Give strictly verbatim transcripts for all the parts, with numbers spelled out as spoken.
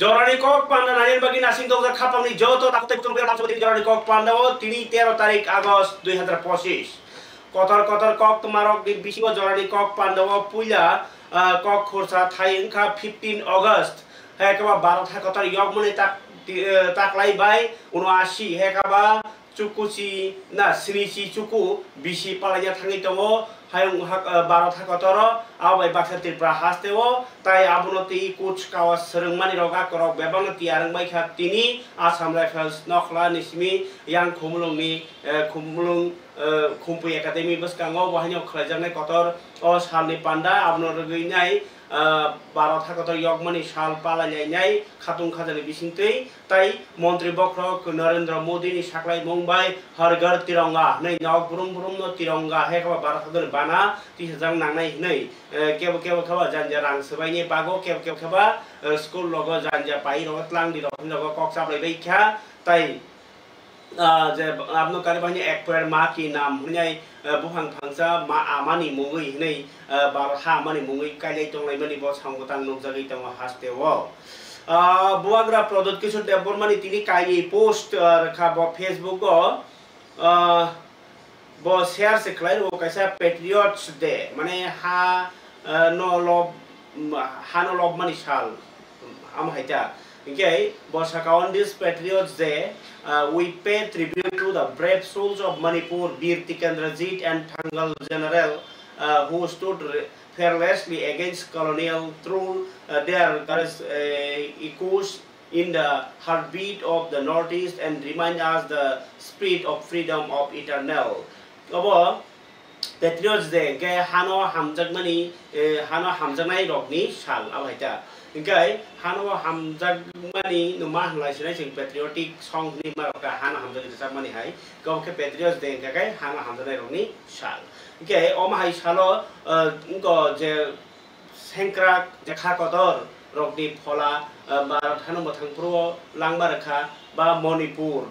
Jorani kok panda nani bagwi nasing tongjak khapangni joto takhuk tei kutung jorani kok panda o tini tero tarik August dui hazar pochis. Kotor kotor kok tmarok ni bisingo jorani kok panda o puila, ah, kok khursa thai wngkha fifteen August. Hai khe ba baro tha kotor yokmani tak, ti-, eh, taklai bai unoashi hai khe ba chukuchi na sinichi chuku bisi palaina thangwi tongo, hayung hak, eh, baro tha kotoro, abo bai baksa Tripura haste o, tai abono tei kuch kawas swrwngmani rok akorok bebakno tiyar wngbai kha tini Assam Rifles Nokhla ni simi yang Khumulwng ni, eh, Khumulwng, eh, Khumpui Academy bwskango bo haino khlaijaknai kotor o salni panda abono rwgwi nai, ah, baro tha kotor yokmani sal palai lainai khatung khajani bisingtwi, tai Montri Bokhorok Narendra Modi ni saklaimung bai Har Ghar Tironga hwnwi nok brum brum no Tironga hai khe ba baro tha kotor ni bana tisajak nangnai hwnwi, eh, kebo kebo khe ba janja rang swbaini bago kebo kebo khe ba, eh, school rogo janja pai rogo twlang di rok hwnwi rogo kok chaplai bai kha, tai ah, je abno kari bahini ek pher ma ki nam hwnwi, eh, buphang phangsa ma amani mungwi hwnwi, eh, baro ha amani mungwi kailai tonglaimani bo samung bwtang nukjagwi tongo haste o. Ah, Bubagra Pradyut Kishore Debbarmani tini kainwi post, ah, rwkha bo Facebook o, ah, bo share se khlai rwo kaisa Patriots Day, mane ha, ah, no lob, ha no lobmani sal. Amo hai ta. Hinkhe bo saka, "On this Patriots Day, uh, we pay tribute to the brave souls of Manipur, Bir Tikendrajit and Thangal General, uh, who stood re-, fearlessly against colonial rule. Uh, their courage, uh, echoes in the heartbeat of the Northeast and remind us the spirit of freedom of eternal." Obo Patriots Day hinkhe hano hamjakmani, eh, hano hamjaknai rokni sal abo hai ta. Hinkhe hano hamjakmani no ma hwnlai sinai chwng patriotic song hwnwi ma rok ta hano hamjaknai rwchapmani hai. Kok khe Patriots Day hinkhe khe hano hamjaknai rokni sal. Hinkhe omo hai salo, eh, wngkha je sengkrak je kha kotor rokni phola, eh, Bharat hano mwthang phuru o langma rwkha ba Manipur,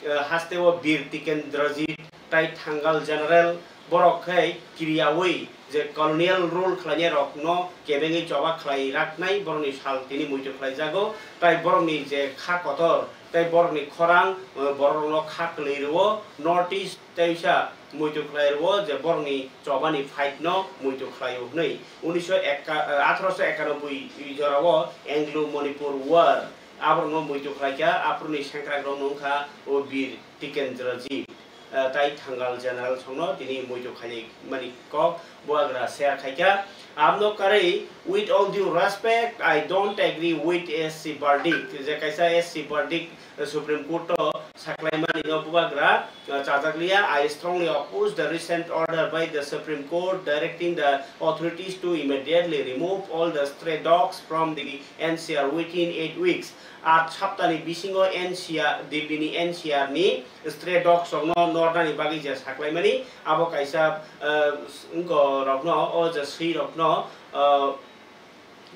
eh, haste o Bir Tikendrajit tai Thangal General borok khai kiriyaui je colonial rule khlainai rokno kebengwi choba khlai raknai borokni sal tini muitu khlai jago tai borokni je kha kotor tai borokni khorang, eh, borok rokno kha kwlwi rwo North East teisa muitu khlai rwo je borokni chobani fight no muitu khlaio hwnwi. Unisho eka-, eh, atharoso ekanoboi jorao Anglo Manipur War aborokno muitu khlaikha, aphuruni sengkrak rokno wngkha o Bir Tikendrajit, eh, tai Thangal General songno tini muitu khaimani kok bubagra share khaikha. Abno karwi, with all due respect, I don't agree with S C verdict. Je kaisa S C verdict, eh, Supreme Court o saklaimani no bubagra, uh, chajakliya. I strongly oppose the recent order by the Supreme Court directing the authorities to immediately remove all the stray dogs from the N C R within eight weeks. At saptani bisingo N C R, Delhi ni N C R ni stray dogs rokno nornani bagwi je saklaimani, abo kaisa, uh, wngko rokno, o je swi rokno, uh,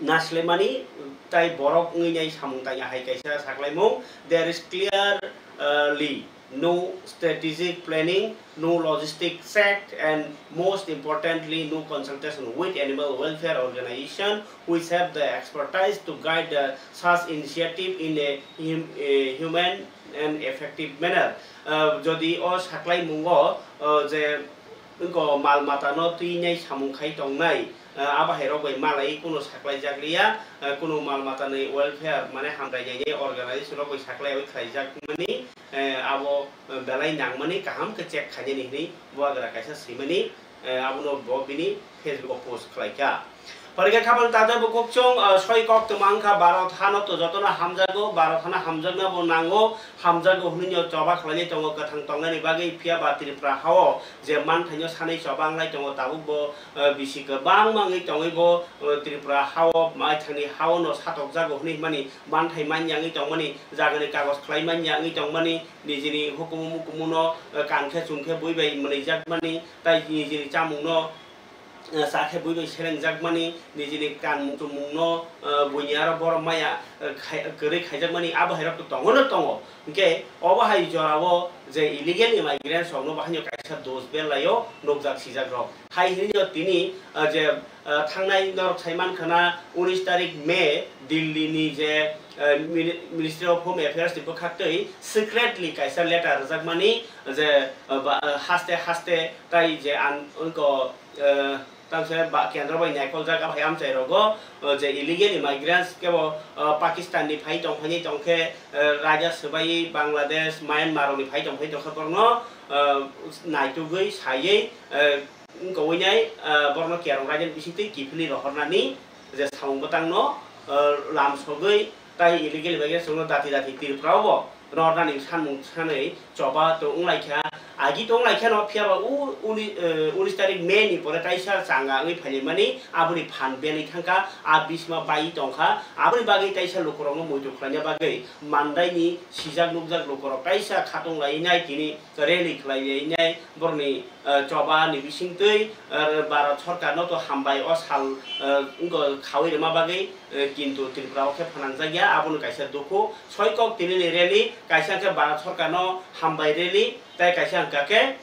naslemani tai borok wngwi nai samung tangya hai kaisa saklaimung. There is clearly no strategic planning, no logistic check, and most importantly, no consultation with animal welfare organization which have the expertise to guide the such initiative in a hum-, a human and effective manner. Uh, jodi o saklaimungo, uh, je Wngkha mal matano twinai samung khai tongnai, ah, abo hai rok bai malai kunu saklai jak liya, ah, kunu mal matani welfare mane hamrai nai organization rok bai saklai oi khlai jak mani, eh, abo, eh, belai nang mani kaham khe check khainani hinwi bubagra kaisa swimani, eh, abono bo bini Facebook o post khlai kha. Poriga khabang tata bo kokchong, ah, soi kok twma wngkha Bharat hano to jotono hamjago, Bharat hano hamjakna bo nango, hamjago hwnwi no choba khlainai tongo kwthang tongnani bagwi, phiya ba Tripura hao je manthaino sanwi choba wnglai tongo tabuk bo, ah, bisi kwbangma wngwi tongwi bo, ah, Tripura hao maithangni hao no satokjago hwnwi himani manthai manya wngwi tongmani, jagani kagoj khlai manya wngwi tongmani, nijini hukumu mukumuno, ah, kan khe chum khe bui bai mwnwijak mani, tai nijini chamungno, eh, cha khe bui bai selengjakmani, nijini kanmung chumungno, eh, buini aro borok maya, eh, khai-, kwrwi khaijakmani, abo hai rok to tongo no tongo. Hinkhe obo hai jorao je illegal immigrants rokno bo haino kaisa dos belaio nukjak sijak rok. Hai hinwi no tini, eh, je, eh, thangnai norok sai mankha na unis tarik May Delhi ni je, eh, Mini-, Ministry of Home Affairs ni bwkhaktwi secretly kaisa letter rwjakmani je, eh, ba, eh, haste haste tai je ang, wngko, eh, tang se ba kendro bai naikoljago hai amchai rogo, o, je illegal immigrants kebo, o, Pakistan ni phai tong phai tong khe, eh, raida swbai Bangladesh, Myanmar rok ni phai tong phai tong khe borokno, eh, naitugwi saiwi, eh, wngkowinai, eh, borokno kerong raida ni bisingtwi kiphilwi rohornani je samung bwtangno, eh, lam sogwi tai illegal immigrants rokno dati dati Tripura o bo rornani sanmung sanwi choba to wnglaikha, agi to wnglaikha no, phiya ba u uni, eh, unis tarik May ni pore taisa changa wngwi phailaimani, aboni phan belwi thangkha, a bisma bai tongkha, aboni bagwi taisa lukurokno muitu khlaina bagwi mandaini sijak nukjak lukurok taisa khatung lainai tini rally khlailainai borokni, eh, choba ni bisingtwi, eh, Bharat sorkar no to hambai o sal, eh, wngkha khawi rwma bagwi, eh, kintu Tripura o khe phanangjak ya, abono kaisa dukhu. Soi kok tini ni rally, kaisa khe Bharat sorkar no hambai rally, tai kaisa hwnkha khe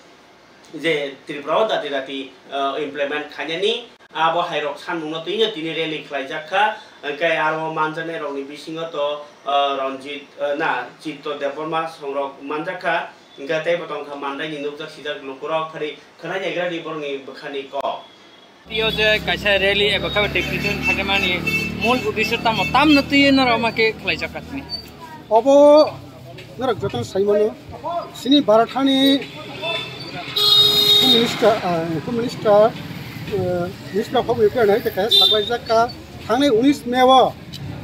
je Tripura o dati dati, eh, implement khainani, abo hai rok sanmung no twi no tini rally khlaijak kha, hwnkhe aro manjaknai rok ni bisingo to, eh, Ranjit, eh, na Chitto Debbarma songrok manjak kha, hwnkhe tei bo tong kha mandai ni nukjak sijak lukurok phari khwnai naigra di borok ni bwkha ni kok. Tio je kaisa rally eba khe declaration thangmani mul uddesho tamo, tamno twi norok ma khe khlaijak kha tini? Obo norok jotono sai mano, chini Bharat hani Home Minister, ah, Home Minister, eh, Minister of Home Affairs hai kaisa saklaijak kha, thangnai unis May o,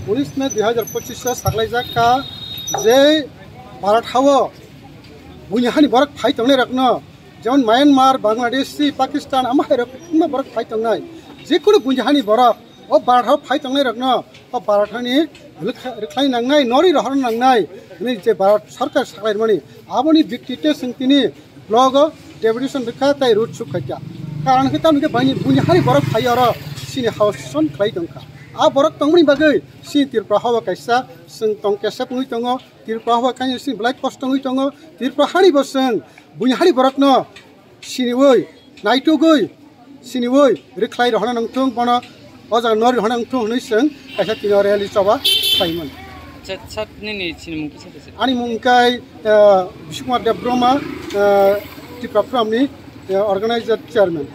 unis May dui hazar pochis o saklaijak kha je Bharat hao buini hani borok phai tongnai rokno, jemon Myanmar, Bangladesh, Pakistan, amo hai rok wngma borok phai tongnai. Jekunu buini hani borok o Bharat hao phai tongnai rokno o Bharat hani rwkha-, rwkhlai nangnai, norwi rohor nangnai hwnwi je Bharat sorkar saklaimani, aboni bikti tei chwng tini blogo deputation rwkha tei road show khaikha. Karon khe tamni khe buini, buini hani borok phai oro chini hao son khlai tongkha. A borok tongmani bagwi chini Tripura hao kaisa chwng tong kesep wngwi tongo. Tripura hao kaisa chini belai kosto wngwi tongo. Tripura hani bo chwng buini hani borokno siniwi, naitugwi, siniwi rwkhlai rohorna nangthung, bono o jaga norwi rohorna nangthung hwnwi chwng kaisa tino rally choba khlaimani. Acha, sir, nini chini mung kisa kisa? Ani mung khe, eh, Bishnu Kumar Debbarma, eh, Tripura Forum ni, eh, organizer chairman.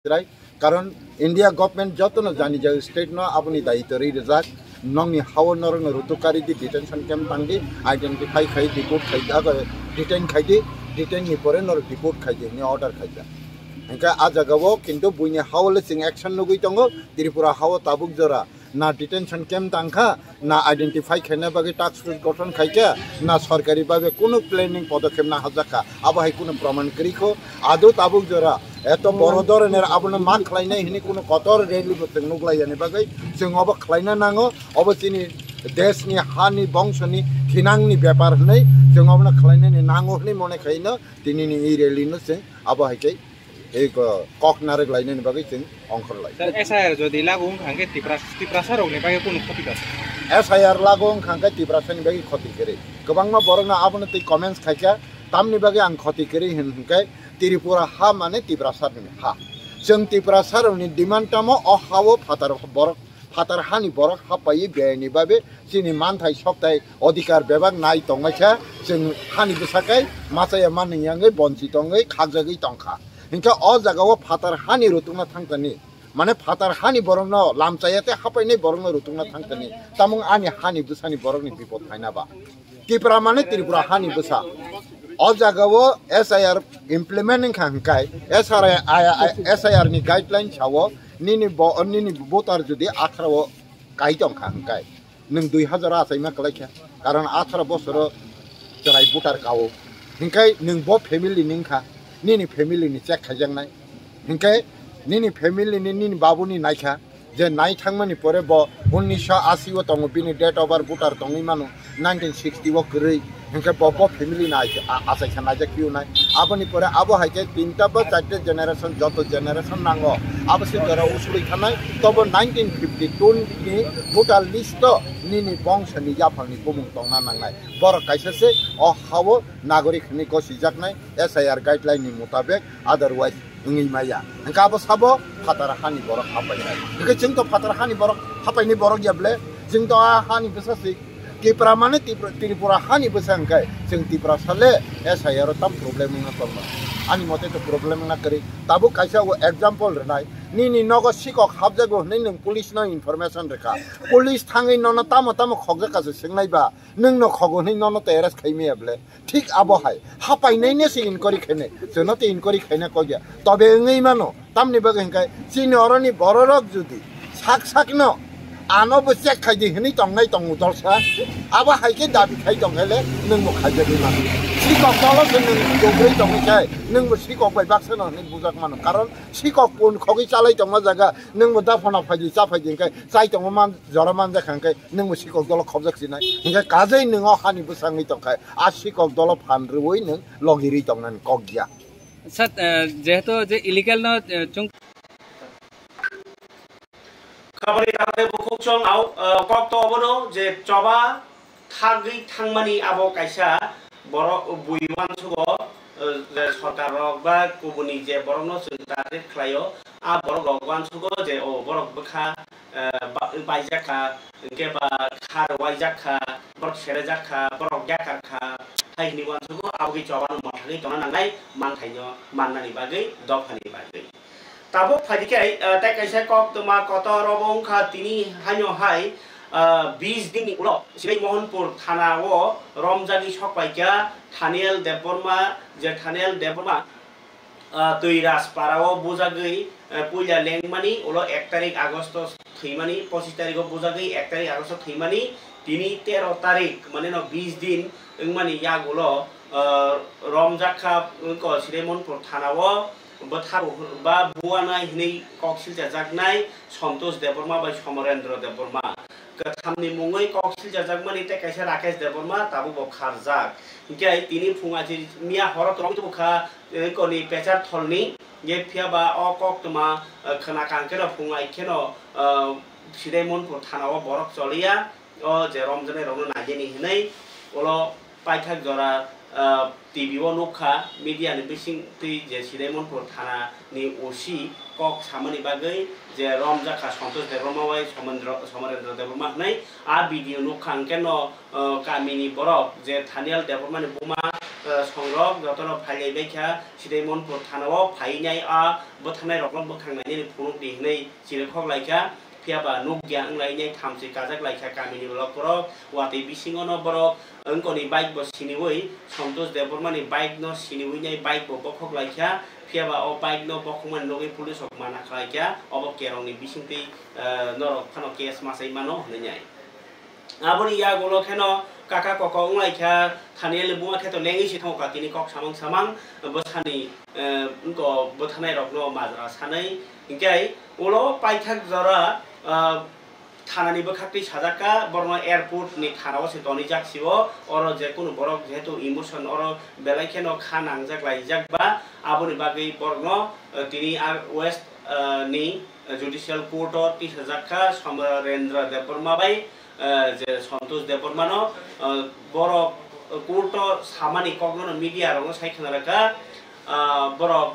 Chwrai, karon India government jotono jani jani state no aboni dayitw rwi rijak, nokni hao norokno rutuk kari di, detention camp tang di, identify khai, deport khai, ah, detain khai di, detain ni pore norok deport khai di hwnwi order khaijak. Hwnkhe ah jagao kintu buini hao le chwng action nugwi tongo, Tripura hao tabuk jora na detention camp tangkha, na identify khaina bagwi task force gothon khaikha, na sorkari bhabe kunu planning podokhep na hajakha, abo hai kunu proman kwrwikho. Ado tabuk jora eto boro doroner abono ma khlainai hwnwi kunu kotor rally bo chwng nuklayani bagwi chwng obo khlaina nango. Obo chini deshni, hani, bongsoni, khinangni bepar hwnwi chwng obono khlainani nango hwnwi mone khaino tinini e rally no chwng abo hai khe. Ei ko-, kok narwk lainani bagwi chwng ongkhor lai. Sir, S I R jodi lagu wngkha hwnkhe Tipra-, Tiprasa rokni bagwi kunu khoti da? S I R lagu wngkha hwnkhe Tiprasani bagwi khoti kwrwi. Kwbangma borokno abono twi comments khaikha, tamni bagwi ang khoti kwrwi hwn hwnkhe Tripura ha mane Tiprasani ha. Chwng Tiprasa rokni demand tamo o ha-o phatar borok, phatar hani borok hapaiwi beyani babe chini manthai sokthai odhikar bebak nai tongnaikha, chwng hani bwsakai machaya manwi yangwi bonchit wngwi khakjagwi tongkha. Hinkhe o jagao phatar hani rutukna thangkani Mane phatar hani borokno lamchaya tei hapainai borokno rutungna thangtani. Tamung ani hani bwsani borokni bipod phaina ba. Tipra mane Tripura hani bwsa. O jagao S I R implement wngkha hwnkhe S R I, I, I, S I R ni guideline sao nini bo, nini voter jodi atharo o kai tongkha hwnkhe nwng dui hazar achaima kwlaikha. Karon atharo bosoro chwrai voter kao. Hwnkhe nwng bo family ni wngkha, nini family ni check khaijaknai. Hwnkhe nini family ni, nini babuni naikha, je nai thangmani pore bo unnisho ashi o tongo, bini date of birth voter tongwi mano, nineteen sixty o kwrwi, hwnkhe bo, bo family ni achai kha naijak phiyo nai. Aboni pore abo hai khe tinta ba charta generation, joto generation nango, abo se jora usului thanai, tobo nineteen fifty two ni voter list o nini bongsa ni yaphang ni bumung tongna nangnai. Borok kaisa se o hao nagorik hwnwi gosijaknai S I R guideline ni mutabek, otherwise wngwi maya. Hwnkhe abo sabo phatar hani borok hapainai. Hwnkhe chwng to phatar hani borok hapainai borok ya ble, chwng to a hani bwsa si Tipra mane Tipra, Tripura hani bwsa hwnkhe chwng Tiprasa le S I R o tam problem wngna tongma. Ani mote to problem wngna kwrwi. Tabuk kaisa o example rwnai. Nini nogo sikok hapjago hwnwi nwng police no information rwkha. Police thangwi nono tamo tamo khokjak kaisa swngnai ba, nwng no khogo hwnwi nono to arrest khai maya ble. Thik abo hai, hapainaino se inquiry khainai, chwngno tei inquiry khaina kok ya. Tobe wngwi mano, tamni bagwi hwnkhe chini oroni bororok jodi sak sakno ano bo check khai di hwnwi tongnai tongo dolsa, abo hai khe dabi khai tong khe le nwng bo khaijagwi mano. Sikok dolo se nwng dogrwi tongwi khe nwng bo sikok bai baksa no hwnwi bujak mano. Karon sikok pun khogwi chalai tongma jaga nwng bo daphana phai di cha phai di hwnkhe chai tongma man jora manjak kha hwnkhe nwng bo sikok dolo khobjak sinai. Hwnkhe kajai nwng o hani bwsangwi tongkha. A sikok dolo phan rwui nwng logirwi tongnani kok ya. Sir, eh, jehetu je illegal no, eh, chung Khabari tangde bukhuk chong au, eh, kok to obono je choba thagwi thangmani abo kaisa borok bui uansugo, eh, je sorkar rok ba kubuni je borokno chwng target khlaio, a borok rok uansugo je o borok bwkha eh, ba-, baijak kha, hwnkhe ba kha rwwaijak kha, borok serejak kha, borok yakar kha, hai hwnwi uansugo, aboni chobano mwthagwi tongna nangnai, manthaino mannani bagwi, dophani bagwi. Tabuk phaidi khe, eh, tei kaisa koktwma kotor obo wngkha tini haino hai, eh, bis dinni ulo Sibei Mohanpur thana o romjagwi sokpaikha Thaniel Debbarma, je Thaniel Debbarma, ah, Twi Rajpara o bujagwi, eh, puila lengmani, ulo ek tarik Agosto thwimani, pochis tarik o bujagwi ek tarik Agosto thwimani, tini tero tarik, mane no bis din wngmani yagulo, ah, romjak kha wngkha Sibei Mohanpur thana o bwtharo ba buanai hwnwi kok silchajaknai Santosh Debbarma bai Somorendra Debbarma. Kwthamni mungwi kok silchajakmani tei kaisa Rakesh Debbarma tabukbo kharjak. Hinkhe tini phung achi miya horo twrwngwi tubukha, eh, koni Pecharthalni, hinkhe phiyaba o koktwma, eh, khwna kangkheno phung ai kheno, eh, Sibei Mohanpur thana o borok choliya, o je romjaknai rokno nainani hinwi ulo paithak jora, ah, T V o nukha, media ni bising twi je Sibei Mohanpur thana ni O C kok samani bagwi je romjak kha Santosh Debbarma bai Somendra-, Somorendra Debbarma hinwi a video nukha, hwnkhe no, ah, kami ni borok je Thaniel Debbarma ni buma, ah, songrok jotono phailai bai kha Sibei Mohanpur thana o, phai nai a bwtharnai rokno bwkhang nainani phunuk di hinwi chirikhok lai kha. Phiya ba nukya wng lai nai thamchi kajak lai kha kamini borok. Watwi bisingo no borok wngkoni bike bo siniwi, Santosh Debbarma ni bike no siniwi nai bike bo bokhok lai kha. Phiya ba o bike no bokhokmani nugwi police rok mana khlai kha, obo kerong ni bisingtwi, eh, norok phano case masai mano hwnwi nai. Aboni yagulo kheno kaka koko wng lai kha, Thaniel ni buma khe to lengwi si thango ka tini kok samang samang bwsani, eh, wngko bwtharnai rokno majra sanwi. Hinkhe ulo paithak jora, ah, thanani bwkhaktwi sajak kha, borokno airport ni thana o se tonijak sio, oro je kunu borok jehetu emotion oro belai kheno kha nangjak laijak ba, aboni bagwi borokno, ah, tini a West, ah, ni Judicial Court o tisajak kha Somarendra Debbarma bai, ah, je Santosh Debbarma no, ah, borok court o samani kokno media rokno sai khna rwkha, ah, borok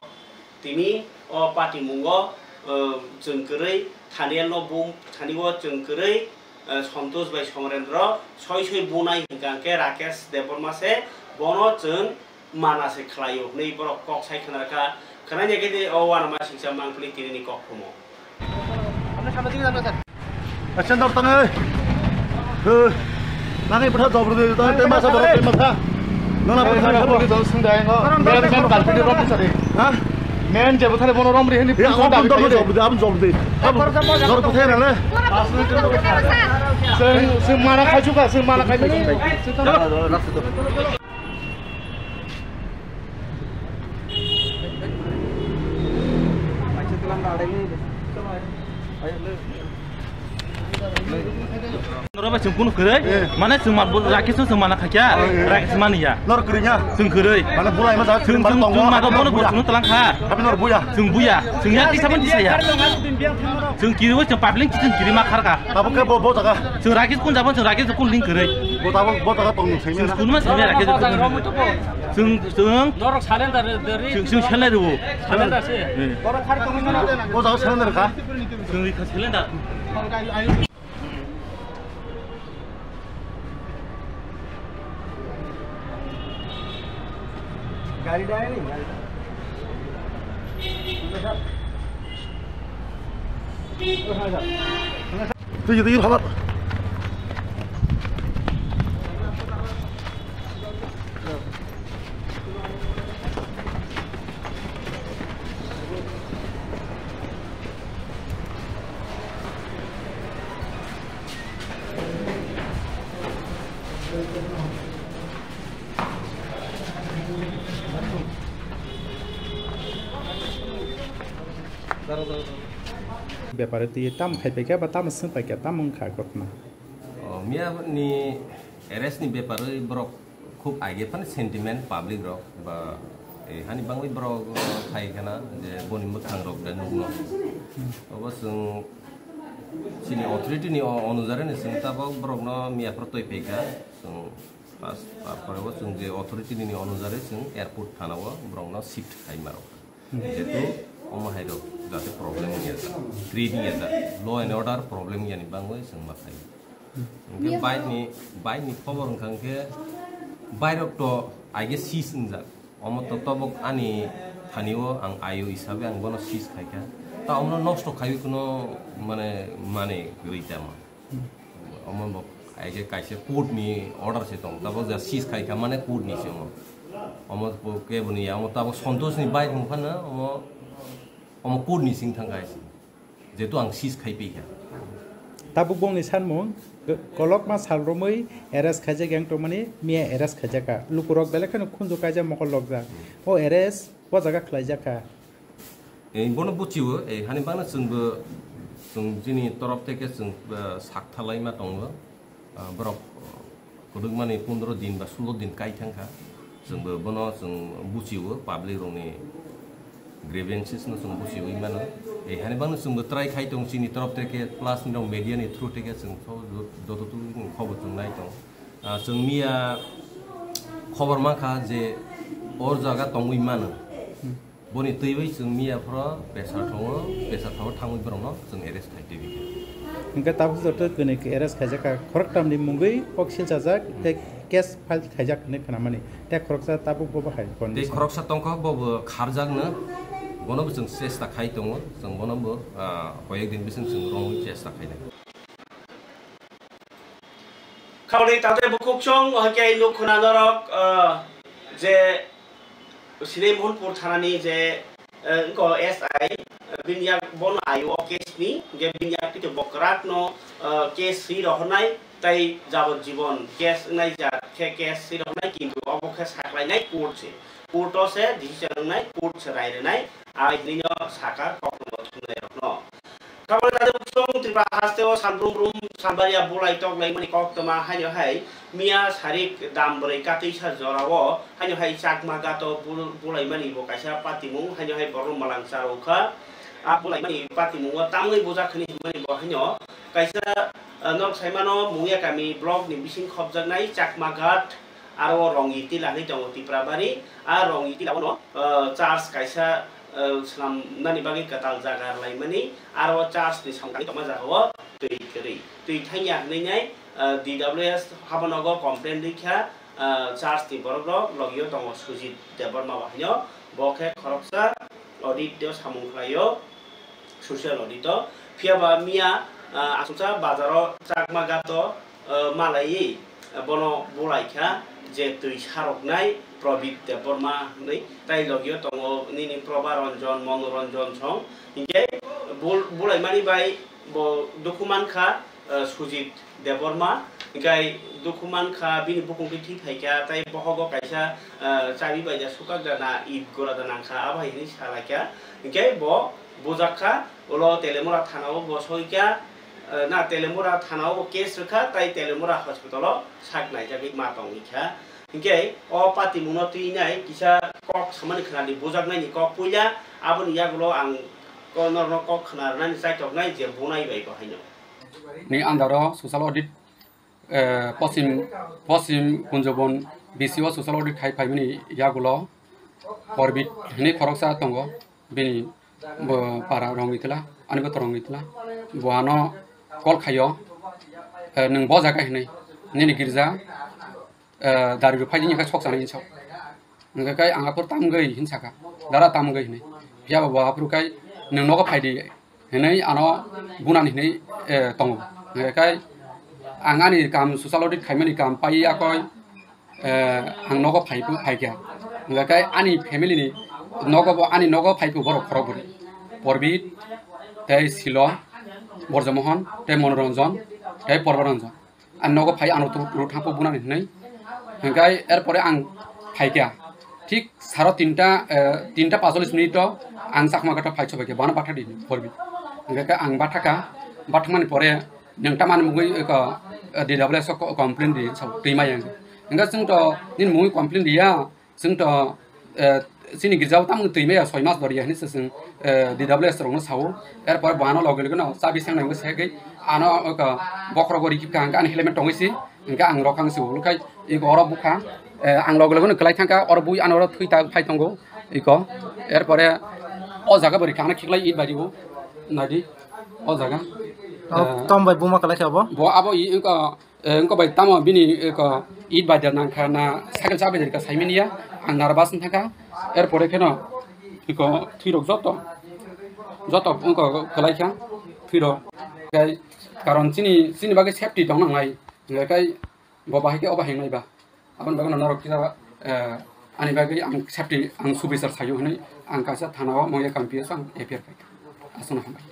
Tini o patimungo, eh, chwng kwrwi Thaniel no bum thani o chwng kwrwi, eh, Santosh bai Somarendra soi soi bunai hinkha khe Rakesh Debbarma se bono chwng mana se khlaio hwnwi borok kok sai khna rwkha. Khnaina khe de o uanamasingcha mangpili tini ni kok phumo. Action dor tane. He. Nang ibu tha jobor de, tang tema sa borok tema sa. Nona pun sa borok. Ha? Men je bothare bono romri hini. Ya, abun jobor de, abun jobor de. Abun jobor de na le. Sing, sing mana khai chuka, sing mana khai chuka. Noro bai chwng kunu kwrwi, mane chwng ma, Rakesh no chwng mana khaikya, Rakesh mani ya. Nor kwrwi nya. Chwng kwrwi. Mane bulai ma sa, chwng, chwng, chwng ma do bono bo chwng talang kha. Tapi nor buya. Chwng buya. Chwng ya kisa ban kisa ya. Chwng kiri o chwng public chwng kiri ma kharka. Tabuk khe bo, bo jaga. Chwng Rakesh kun jabo, chwng Rakesh kun link kwrwi. Bo tabuk bo jaga tong sengmya. Chwng kun ma sengmya Rakesh kun. Chwng, chwng. Norok surrender ri. Chwng, chwng surrender ri bo. Surrender se. Bo jaga surrender kha. Chwng ri kha surrender. Gari dai ni, gari dai. Tuh, tuh, tuh, habat. Bepare twi tam khai paikha ba tam swng paikha, tam wngkha ghotna. O, miya ni arrest ni bepare borok khub age phano sentiment public rok ba, eh, hani bangwi borok khai khana je boni mwkhang rok da nukno. Obo chwng chini authority ni o-, onujare ni chwng tabok borok no miya phoro twi phaikha. Chwng pas, tarpore bo chwng je authority ni onujare chwng airport thana o borok no shift khai ma rok. Jehetu omo hai rok jate problem wngya jak, create wngya jak, law and order problem wngya ni bangwi chwng ma khai. Hwnkhe bike ni, bike ni khobor wngkha hwnkhe bike rok to aige seize wngjak. Omo to tobok ani thani o ang ayo hisabe ang bono seize khaikha. Ta omono nosto khaiwi kuno mane, mane rwi tamo. Omo bo aige kaisa court ni order se tong. Tabok ja seize khaikha mane court ni se omo. Omo bo kebo ni ya, omo tabok Santosh ni bike wngphano omo, omo court ni sing thangkha hai se. Jehetu ang seize khai phaikha. Tabuk bongni sanmung, kolokma sal romwi arrest khaijak yang tongmani, miya arrest khaijakha. Lukurok belai kheno khunju kaijak mokol lokjak. O arrest o jaga khlaijakha. Ei, bono buchio, ei, hani bana chwngbo, chwng chini torop theke chwng, ah, sak thalaima tongo. Ah, borok, ah, kwdwkmani pondro din ba sulo din kai thangkha. Chwngbo bono chwng buchio, public rokni grievances no chwng buchiwi mano. Ei hani bangno chwngbo try khai tong chini torop theke plus nirok media ni through theke chwng joto tu khobor chwng nai tong. Ah, chwng miya khobor mankha je or jaga tongwi mano. Boni twiwi chwng miya phoro pressure thongo, pressure thongo thangwi borokno chwng arrest khai twi bikha. Hwnkhe tabuk joto kwnwi khe arrest khaijak kha, khoroktamni mungwi kok silchajak tei case file khaijak hinwi khnamani. Tei khoroksa tabuk bo bahai tei condition. Khoroksa tongkha, bo bo kharjakno, bono bo chwng chesta khai tongo, chwng bono bo, ah, koyek din bising chwng romwi chesta khainai. Khauni tangtai bukhuk chwng, hwnkhe nuk khna norok, ah, je Sine Mohanpur thanani je, eh, wngkha S I, bini yak bono ayo o case ni, je bini yak twi bo kwrak no, eh, case swi rohornai, tei jabot jibon case wngnai ja khe case swi rohornai, kintu obo khe saklainai court se. Court o se decision wngnai, court se rai rwnai, ai hinwi no saka kokno thumnai rokno. Kabangni tade bukhuk chwng Tripura haste o sal brum brum salbari ya bulai tok lai mani kok toma haino hai miya sarik dam bwrwi katwi sa jora o haino hai Chakma Ghat o bul-, bulai mani bo kaisa patimung haino hai borok malang charo kha. A bulai mani patimung o tamni bujak hwnwi hwnmani bo haino kaisa, ah, norok sai mano Mungya kami block ni bising khopjaknai Chakma Ghat. Aro o Rongyi Tila hinwi tongo Tiprabari. A Rongyi Tila bono, ah, church kaisa, ah, swnamnani bagwi kwtal jaga rwlaimani. Aro o church ni samung tangwi tongma jaga o twi kwrwi. Twi thangya hinwi nai, ah, D W S habonogo complain rwkha, ah, church ni borok rok logio tongo Sujit Debbarma bo haino. Bo khe khoroksa audit o samung khlaio. Social audit o Phiya ba miya, ah, Asongsa bazaro Chakma Ghato, ah, malaiwi, ah, bono bulai kha je twi saroknai Probit Debbarma hwnwi, tai logio tongo nini Proba Ranjan, Mano Ranjan song. Hinkhe bul-, bulaimani bai bo dukhu mankha, ah, Sujit Debbarma, hinkhe dukhu mankha, bini bukung khe thwi phaikha, tai bohogo kaisa, ah, chabi bai ja sukak da na, it gora da nangkha, abo hai hwnwi salaikha. Hinkhe bo bujak kha, ulo Telemura thana o bo soi kha, ah, na Telemura thana o bo case rwkha, tai Telemura hospital o sak naijagwi ma tongwi kha. Hinkhe o patimungno twinai kisa kok samani khwnadi, bujaknaini kok puila, aboni yagulo ang ko-, norokno kok khna rwnani chaitoknai je bunai bai bo haino. Ni under o social audit, eh, Poschim, Poschim Kunjabon B C o social audit khai phaimani yagulo Porbit hwnwi khoroksa tongo, bini bo para Rongitla, ani bo Rongitla. Bo ano call khaio, eh, "Nwng bo jaga hinwi, nini girja, eh, dari rok phaidi wngkha sok chanai hinwi sao." Hingkha khe ang aphuru tamgwi hinwi sakha, "Dara tamgwi," hinwi. Phiya ba bo aphuru khai, "Nwng nogo phaidi," hinwi ano bunani hinwi, eh, tongo. Hingkha khe ang ani kam social audit khaimani kam pai yakoi, eh, ang nogo phai phaikha. Hingkha khe ani family ni nogo bo, ani nogo phaiphuru borok khorok bwrwi. Porbit, tei Silo, Borjomohon, tei Monoranjan, tei Porboranjan. Ang nogo phai, ano tu ru thangpo bunani hinwi. Hingkhe erpore ang phaikha. Thik saro tinta, eh, tinta pacholis minute o ang Chakma Ghato phai sobaikha, bono batha di Porbit. Hingkhe ang bathakha, bathakmani pore nwng tamani mungwi eko, eh, D W S o co-, complain di, sao twi maya. Hingkhe chwng to nini mungwi complain riya, chwng to, eh, chini girjao tamo twi maya soi mas doriya hinwi se chwng, eh, D W S rokno sao. Erpore bo ano loge loge no chabi sengnai wngwi se khe ano eko bokhorogo rikhi kha, hingkhe ani helmet tongwi si, hingkhe ang rok ang se ulo khai eko oro bukha, eh, ang loge loge no kwlai thangkha, oro bui ano oro thwi ta phai tongo eko. Erpore o jaga bo rikha ano khiklai it bai rio, naidi o jaga. Oh, eh, tom bai buma kwlai kha bo? Bo abo i eko Eh, wngkha bai tamo bini, eh, ko it bai da nangkha na cycle cha bai da rikha saimani ya, ang nervous wngkha kha. Erpore kheno iko thwirok joto, joto wngkha kwlai kha thwirok. Kai karon chini, chini bagwi safety tong nangnai. Hingkha kai bo bahai khe obo hengnai ba. Aboni bagwi norok kisa, eh, ani bagwi ang safety ang subichar sayo hinwi ang kaisa thana o mungya kampiyo ang F I R khai kha. Aswkno hambai.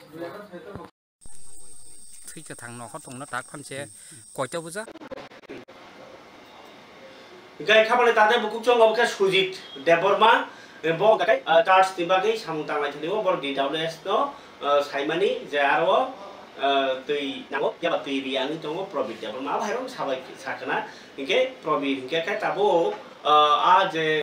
Thwi kwthang nokhor tongno tak phan se koita buja? Hingkhe khabale tade bukuchongo khe Sujit Debbarma, bo hingkhe, ah, church ni bagwi samung tanglai thani o, bo D W S no, ah, saimani je aro, ah, twi nango, yaba twi riya wngwi tongo Probit Debbarma, abo hai rok sabai sakna, hingkhe Probit hingkhe khe tabuk, ah, a je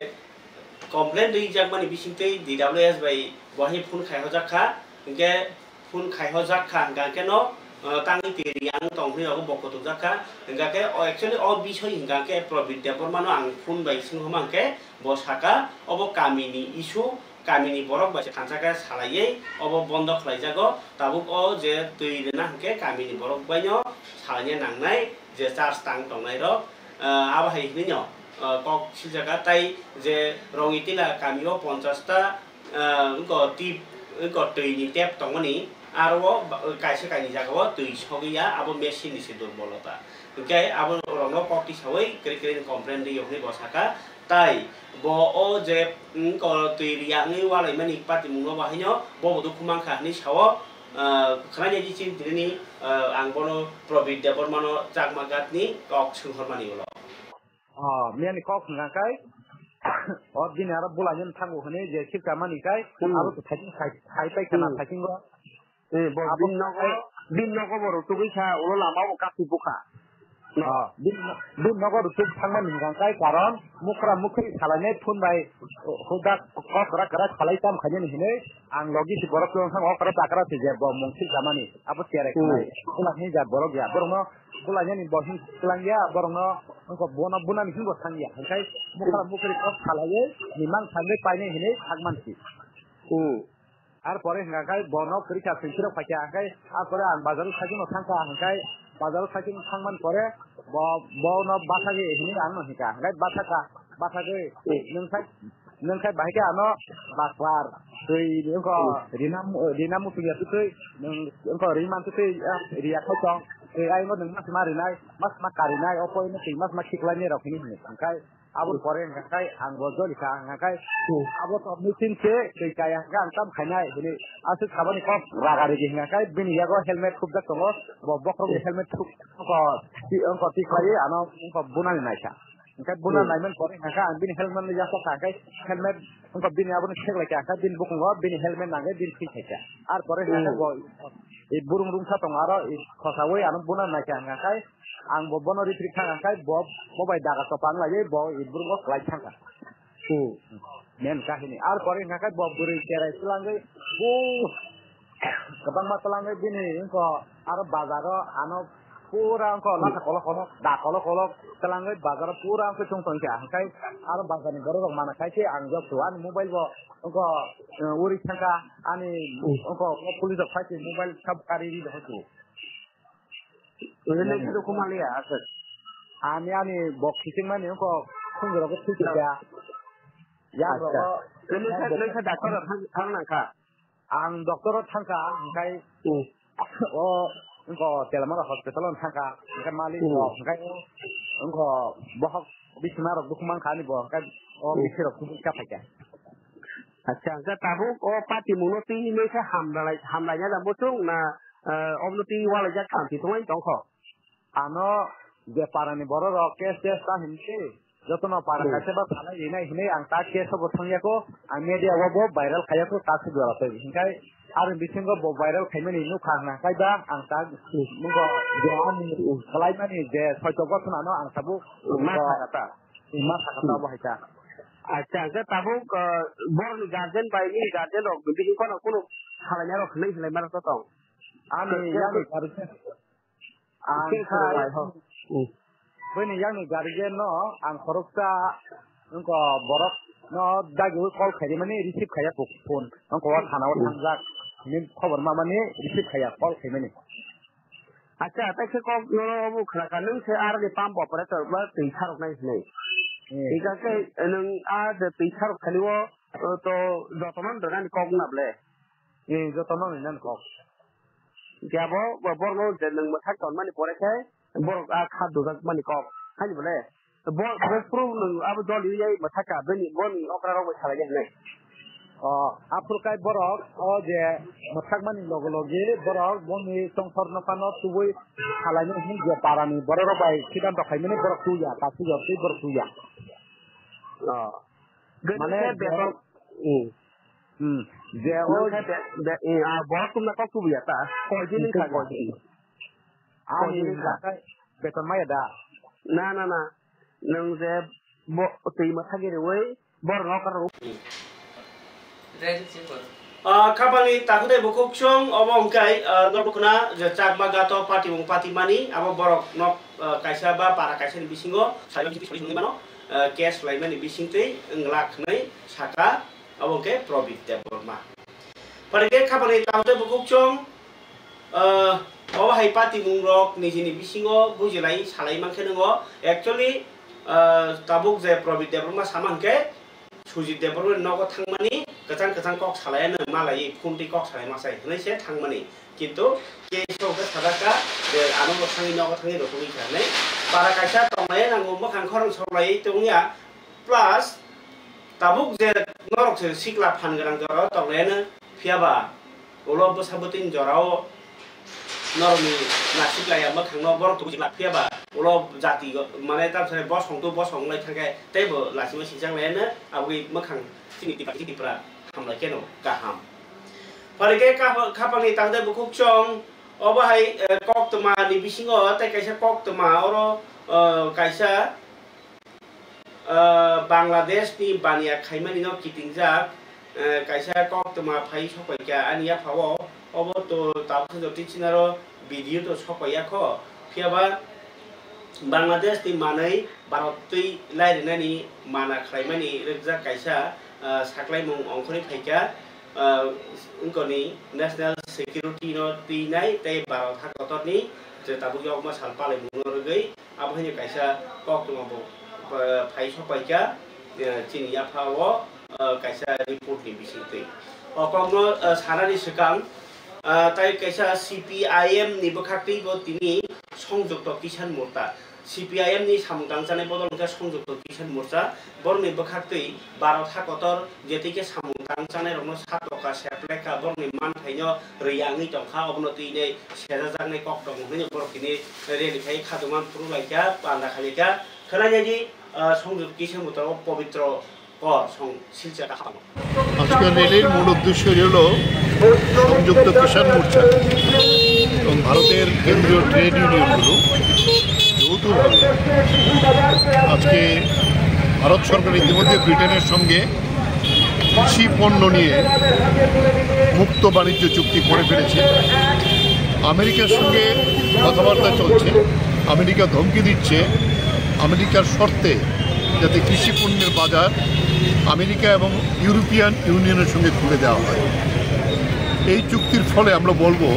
complain rijak mani bisingtwi D W S bai bo hai phone khai hojak kha, hingkhe phone khai hojak kha, hingkha khe no, uh, tangwi twi ri ang tong hwnwi abo bo kutuk jak kha, hingkha khe o actually o bisoi hingkha khe Probit Debbarma no ang phone bai swng homa hingkhe bo saka obo kami ni issue, kami ni borok bai se thansa khe salaiwi obo bondo khlai jago, tabuk o je twi rwna hingkhe kami ni borok bai no salaina nangnai je charge tang tongnai rok, uh, abo hai hwnwi no, uh, kok swijak kha, tai je Rongitila kami o ponchas ta, ah, wngkha tip, wngkha twi ni tap tongmani, aro o ba-, kaisa kainwi jaga o twi sogwi ya, abo machine ni se durbolota. Hwnkhe abo rok no kok tisawi kwrwi kwrwi ni complain rw hwnwi bo sakha. Tai bo o je wngkha twi riya wngwi walaimani patimung no bo haino bo bo dukhu mankha hwnwi sao, ah, khwnai ya chini tini ni, ah, ang bono Probit Debbarma no Chakma Ghat ni kok swng hormani ulo. Oh, miyani kok hwnka khe, o bini aro bulainani thango hwnwi je sirka mani khe, hmm, abo se thaiching khai, khai pai khana, hmm, thaiching o. Eh, bo abo bini nogo, khai, bini nogo bo rw tugwi kha, ulo lama o kasi bukha. No. Oh, bini no-, bini nogo rw tug thangmani hwnka khe, karon mukra mukri salainai phone bai hudak kok kwrak kwrak salai tam khainani hwnwi, ang logi si borok tong thang okra takra si je bo mung sirka mani, abo tere, hmm, khnai. Bula hwnwi ja borok ya, borok no Bulainani bo hin twlang ya, borokno wngkha bono bunani hinbo thang ya. Hwnkhe bukra bukri kok salaiwi ni mang thangwi painai hinwi thangman si. Hmm. Ar pore hwnkha khe bono kwrwi kha swngchiro phaikha, hwnkhe ar pore ang bazaro cycle no thangkha, hwnkhe bazaro cycle no thangman pore bo, bono bwsagwi hinwi ang no hinkha, hwnkhe bwsakha, bwsagwi, hmm, nwng sai, nwng sai bahai khe ano bwswar. Twi wngkha rina, rina muchung ya twi, wngkha ri man twi, riya khai tong. Twi ai wngkha nwng mas ma rinai, mas ma karinai, opo ino twi mas ma khiklai nai rok hini hini. Hwnkhe aboni pore hwnkha khai ang bo joli kha, hwnkha khai abo tok ni tin se twi kaya hwnkha ang tam khainai hini. Aswk sabani kok raga rigi hwnkha khai bini yago helmet khupjak tongo, bo bokhorok ni helmet khup, wngkha ti, wngkha ti khlai ano wngkha bunani naikha. Hwnkhe bunar naiman pore hwnkhe ang bini helmet no yasa kha, hwnkhe helmet wngkha bini abono seklai kha, hwnkhe bini bukungo bini helmet nangkhe bini thwi khaikha. Ar pore hwnkhe bo i burung rungsa tongo aro i khosaui ano bunar naikha, hwnkhe ang bo bono ripri kha, hwnkhe bo, bo bai daga topa wnglaiwi bo i burungo kwlai thangkha. Men kahini. Ar pore hwnkhe bo bwrwi cherai twlangwi bo kwbangma twlangwi bini wngkha aro bazaro ano pura wngkha lasa kolok kolok da kolok kolok twlangwi bazaro pura wngkha chwng tongkha hwnkhe aro bazarni borok rok mana khai khe ang jok ani mobile bo wngkha uri thangkha ani wngkha police rok phai mobile sab kari ri dohor tu. Nini khe dukhu manliya aswk. Ani ani bok khichingmani wngkha khunjwrok thwi kha. Yang rogo. Nini khe nini khe doctor rok thang nang kha. Ang doctor o thangkha, hwnkhe o wngkha Telamara hospital o thangkha, hwnkhe malik rok, hwnkhe wngkha bohok bisima rok dukhu mankha ani bo, hwnkhe o bisi rok kubui kha phaikha. Acha, hwnkhe tabuk o patimungno twi hinwi khe hamlai, hamlaina da muchung na, eh, obwno twi walaijak khamti tonglaini tongkho? Ano je parani borok rok case case ta hinwi jotono para kaisa ba salai rinai hinwi ang ta case o bo thangya kho, ang media o bo viral khaiya kho ta se jora tei hinkhai aroni bisingo bo viral khaimani nukha hwnkhe ba ang ta nukho je ani khlaimani je soito gotona no ang tabuk ma sakha ta. Ma sakha ta bo hai ta. Acha, hwnkhe tabuk, uh, borokni guardian bai nini guardian rok bini kono kunu salaina rok hinwi hinwi mano to tong. Ani yang guardian. Ang khai bini yang ni guardian no ang khoroksa wngkha borok no dagi call khaimani receive khaiya phone wngkha o thana o thangjak ni khobor mamani receive khaiya call khaimani. Acha, tei khe kok nono obo khwlakha, nwng se aroni pump operator ba twi saroknai hinwi. Hingkha khe nwng a je twi sarok thani o, o to jotono rwnani kok wngna ble? Jotono rwnani kok. Hingkhe abo borokno je nwng mwthak tonmani pore khe borok a kha dujak mani kok. Haini ble? Bo, bo phuru nwng abo dol rwya mwthaka bini, boni okra rok bai salai ya hinwi. O, aphuru kai borok o je mwthakmani logo logi borok boni songkhor nokhano tubui salaini hinwi je parani borok rok bai sidanto khaimani borok tuya, ta tuya, tei borok tuya. O. Mane beton, hmm. Je o, be, be, eh, ah, borok tumna kok tubuya ta. Koi din wngkha, koi din. Ani hwnka khe beton maya da? Na, na, na. Nwng je bo twi mwthagwi rwui borokno kwrwng. Ah, khapangni takhuk tei bukhuk chwng obo hwnkhe, ah, norok khna je Chakma Gato patimung patimani abo borok nok, ah, kaisa ba para kaisani bisingo saimani mano, ah, case laimani bisingtwi wng lak hwnwi saka. Abo hwnkhe Probit Debbarma. Phaikhe khapangni takhuk tei bukhuk chwng, ah, obo hai patimung rok nijini bisingo bujilai salai mankhe nwngo. Actually, ah, tabuk je Probit Debbarma sama hwnkhe Sujit Debbarma ni nogo thangmani kwchang kwchang kok salai ano malai phone twi kok salai masai hwnwi se thangmani. Kintu case rok khe sajak kha je ano bo thangwi nogo thangwi rw tongwi kha hwnwi. Para kaisa tonglai nango mwkhang khorang soklai tongya. Plus, tabuk je norok se sikla phan gwnang jorao tonglaiyano, phiya ba ulo bwsa bwtwini jorao norokni nasik laiya mwkhangno borok tubuji la, phiya ba ulo jati go-, mane tamsani bosong tu bosong wnglaithang khe teibo lachima sinchang laiyano, aboni mwkhang chini Tipra, Tipra hamlai kheno kaham. Phaikhe kha-, khapangni tangde bukhuk chwng, obo hai, eh, koktwma ni bisingo tei kaisa koktwma oro, eh, kaisa Ah, Bangladesh ni baniya khaimani no kitingjak, ah, kaisa koktwma phai sopaikha ani yaphao, obo to tabukhe jotoi chinaro video to sopaiya kho, phiyaba Bangladesh ni manwi Bharat twi lairinani mana khlaimani rwkjak kaisa, ah, saklaimung ongkhorwi phaikha, ah, wngkoni National Security no twinai tei Bharat ha kotorni je tabuk yokma sal palaimung no rwgwi. Abo haino kaisa koktwma bo, eh, phai sopaikha, eh, chini yaphao, eh, kaisa report ni bisingtwi. O kokno, ah, sanani swkang, ah, tai kaisa C P I M ni bwkhaktwi bo tini Songjukto Kisan Morcha. C P I M ni samung tangchanai bodol wngkha Songjukto Kisan Morcha. Borokni bwkhaktwi Bharat ha kotor jetikhe samung tangchanai rokno satoka seplekha, borokni manthaino riyangwi tongkha, obono twi nei sejajaknai kok tongo hwnwi borok tini rally khai khajokma phuru laikha, panda khalikha. Khwnai di, ah, Songjukto Kisan Morcha o pobitro kor song silchar kha. আজকের র্যালির মূল উদ্দেশ্য হল সংযুক্ত কিষাণ মোর্চা এবং ভারতের কেন্দ্রীয় ট্রেড ইউনিয়নগুলো যৌথভাবে আজকে ভারত সরকার ইতিমধ্যে ব্রিটেনের সঙ্গে কৃষি পণ্য নিয়ে মুক্ত বাণিজ্য চুক্তি করে ফেলেছে। আমেরিকার সঙ্গে কথাবার্তা চলছে, আমেরিকা ধমকি দিচ্ছে আমেরিকার শর্তে যাতে কৃষি পণ্যের বাজার আমেরিকা এবং ইউরোপিয়ান ইউনিয়নের সঙ্গে খুলে দেওয়া হয়। এই চুক্তির ফলে আমরা বলবো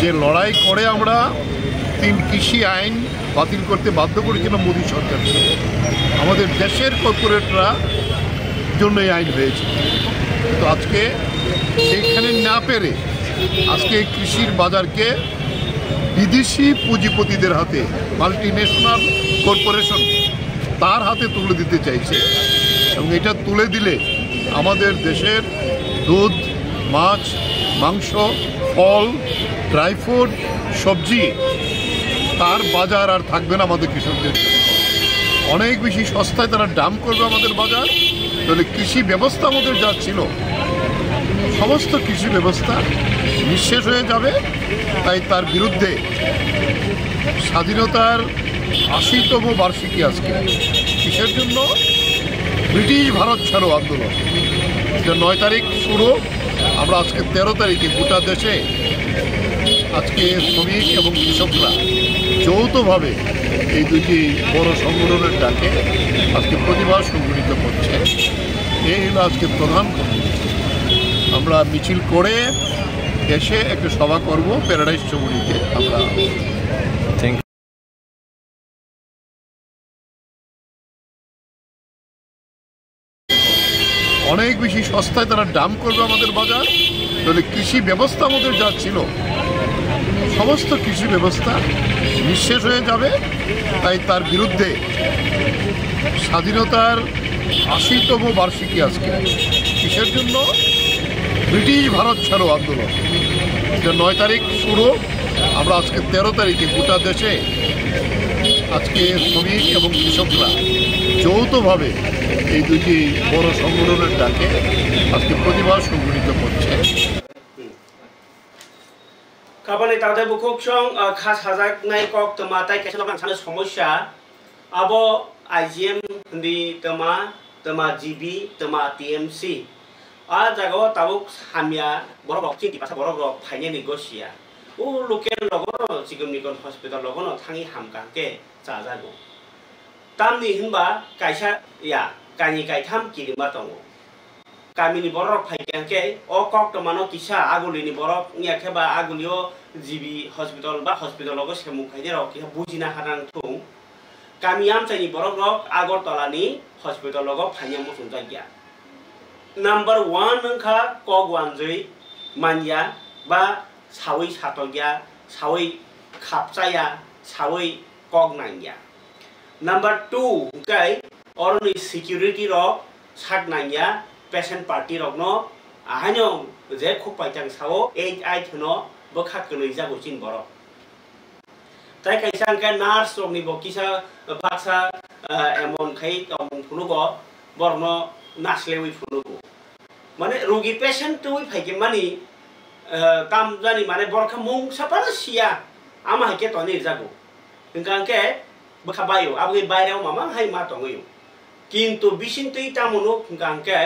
যে লড়াই করে আমরা তিন কৃষি আইন বাতিল করতে বাধ্য করেছিল মোদী সরকারকে। আমাদের দেশের কর্পোরেটরা জন্য এই আইন হয়েছে। কিন্তু আজকে সেইখানে না পেরে আজকে এই কৃষির বাজারকে বিদেশি পুঁজিপতিদের হাতে, মাল্টিন্যাশনাল কর্পোরেশন, তার হাতে তুলে দিতে চাইছে। এবং এটা তুলে দিলে আমাদের দেশের দুধ, মাছ, মাংস, ফল, ড্রাই ফ্রুট, সবজি, তার বাজার আর থাকবে না আমাদের কৃষকদের জন্য। অনেক বেশি সস্তায় তারা ডাম্প করবে আমাদের বাজার। তাহলে কৃষি ব্যবস্থা আমাদের যা ছিল, সমস্ত কৃষি ব্যবস্থা নিঃশেষ হয়ে যাবে। তাই তার বিরুদ্ধে স্বাধীনতার আশিতম বার্ষিকী আজকে। কিসের জন্য? ব্রিটিশ ভারত ছাড়ো আন্দোলন। এটা নয় তারিখ শুরু। আমরা আজকে তেরো তারিখে গোটা দেশে আজকে শ্রমিক এবং কৃষকরা যৌথভাবে এই দুইটি বড় সংগঠনের ডাকে আজকে প্রতিবাদ সংগঠিত করছে। এই হলো আজকে প্রধান কর্মসূচি। আমরা মিছিল করে দেশে একটা সভা করব প্যারাডাইস চৌমুহনীতে। আমরা অনেক বেশি সস্তায় তারা ডাম্প করবে আমাদের বাজার। তাহলে কৃষি ব্যবস্থা আমাদের যা ছিল, সমস্ত কৃষি ব্যবস্থা নিঃশেষ হয়ে যাবে। তাই তার বিরুদ্ধে স্বাধীনতার আশিতম বার্ষিকী আজকে। কিসের জন্য? ব্রিটিশ ভারত ছাড়ো আন্দোলন। এটা নয় তারিখ শুরু। আমরা আজকে তেরো তারিখে গোটা দেশে আজকে শ্রমিক এবং কৃষকরা যৌথভাবে এই দুইটি বড় সংগঠনের ডাকে আজকে প্রতিবাদ সংগঠিত করছে। Kabani tangtai bukhuk song, ah, kha sajaknai kok twma tai kaisa nokha sana somosya. Abo I G M hindi twma, twma G B, twma T M C. A jaga o tabuk hamya borok rok, chini basa borok rok phainani gosia. O local logo no, chikon mikon hospital logo no thangwi hamkha hwnkhe chajago. Tamni hinba kaisa ya, kainwi kaitham kirima tongo. Kamini borok phai khe hwnkhe o koktwmano kisa Agulini borok wngya khe ba Agulio G B hospital ba hospital rogo semung khainai rok kisa bujina hanang thung. Kami amchaini borok rok Agartala ni hospital rogo phaina muchungjak ya. Number one wngkha kok wanjwi manya ba sawi satokya, sawi khapchaya, sawi kok nangya. Number two hwnkhe oroni security rok sak nangya, patient party rokno ahaino je khuk paitang sao eight eight hwno bwkha kwnwi jago chini borok. Tai kaisa hwnkhe nurse rokni bo kisa baksa, ah, emon khai tongmung phunugo, borokno naslewi phunugo. Mane rogi patient twi phaikhe mani, eh, tam jani mane borok khe mungsa phano siya, ama hai khe tonwi rwjago. Hwnkha hwnkhe bwkha baio, aboni baireo mama hai ma tongwio. Kintu bising twi tamo nuk hwnkha hwnkhe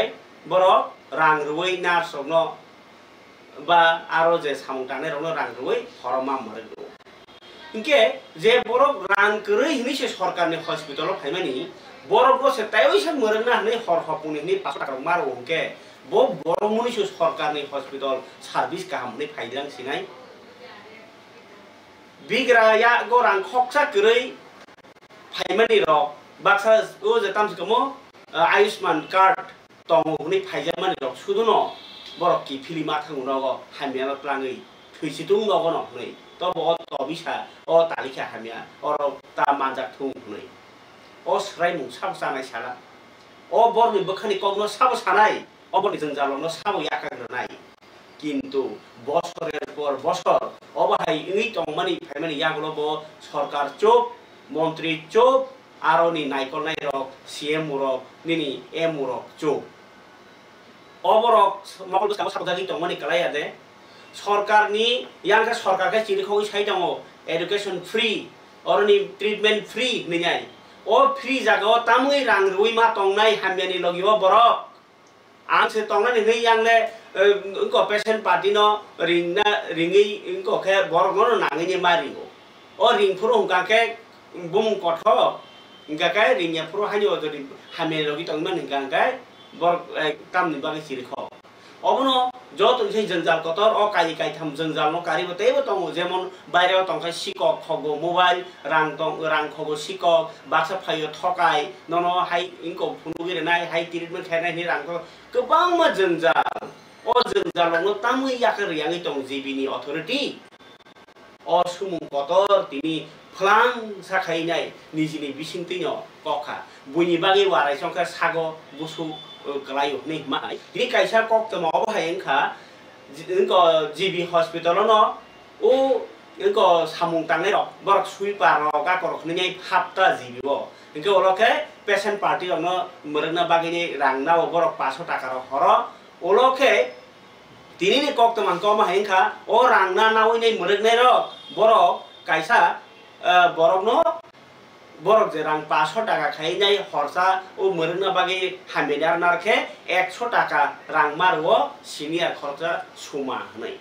borok rang rwui nurse rokno ba aro je samung tangnai rokno rang rwui horo ma mwrwk rwo. Hinkhe je borok rang kwrwi hinwi se sorkarni hospital o phaimani, borok no se taiwi se mwrwkna hinwi hor hopungni hinwi paso taka rok ma rwo hinkhe bo borok muni se sorkarni hospital service kaham hinwi phailang sinai. Bigra yago rang khoksa kwrwi phaimani rok baksa o je tamsi kamo, ah, Ayushman card tongo hwnwi phaijakmani rok suduno Borok kiphilwi ma thango nogo, hamya ma plangwi thwi situng nogo no hwnwi. Tobo o tobisa, o talikha hamya, oro ta manjak thung hwnwi. O swraimung sabo chanai sala. O borni bwkhani kokno sabo sanai, o borni jwngjalrokno sabo yakak rwnai. Kintu bosorer por bosor obo hai wngwi tongmani phaimani yagulo bo sorkar chup, montri chup, aroni naikolnairok, C M rok, nini M rok chup. Oborok mokol bwskango sakjagwi tongmani kwlai ya de. Sorkarni yang khe sorkar khe chirikhogwi sai tongo, education free, oroni treatment free hwnwi nai. O free jagao tamwi rang rwui ma tongnai hamyani logi o borok. Ang se tongnani hwnwi yang le, eh, wngkha patient party no ringna, ringwi wngkha khe borok no nangwi ma ringo. O ring phuru hwnkha khe bumung kothok, hwnkha khe ring ya phuru haino jodi hamya logi tongmani hwnkha khe borok, eh, tamni bagwi chirikhok. Obono joto se jwngjal kotor o kaini kaitham jwngjal no karibo teibo tongo, jemon baire o tongkha sikok khogo mobile, rang tong, rang khogo sikok, baksa phaio thokai, nono hai wngkok phunugwi rwnai, hai treatment khainai hinwi rang tong, kwbangma jwngjal. O jwngjal rokno tamwi yakhe rwyangwi tong G B ni authority. O sumung kotor tini phlangsa khainai nijini bisingtwino kok kha. Buini bagwi warai chongkha sago busu, uh, kwlaio hwnwi hwnma hai. Tini kaisa koktwma obo hai wngkha, ji-, wngkha G B hospital-o no o wngkha samung tangnairok, borok sweeper rok, gakorok hwnwi hapta G B o. Hwnkhe olo khe patient party rokno mwrwkna bagwini rang nao borok paso taka rok horo. Olo khe Tinini koktwma hwnkhe omo hai wngkha, o rang na naui nai mwrwknai rok, borok kaisa, eh, borokno, borok je rang paso taka khai nai horsa o mwrwkna bagwi hamya nar nar khe ekso taka rang ma rwo senior khoroksa Suma hwnwi.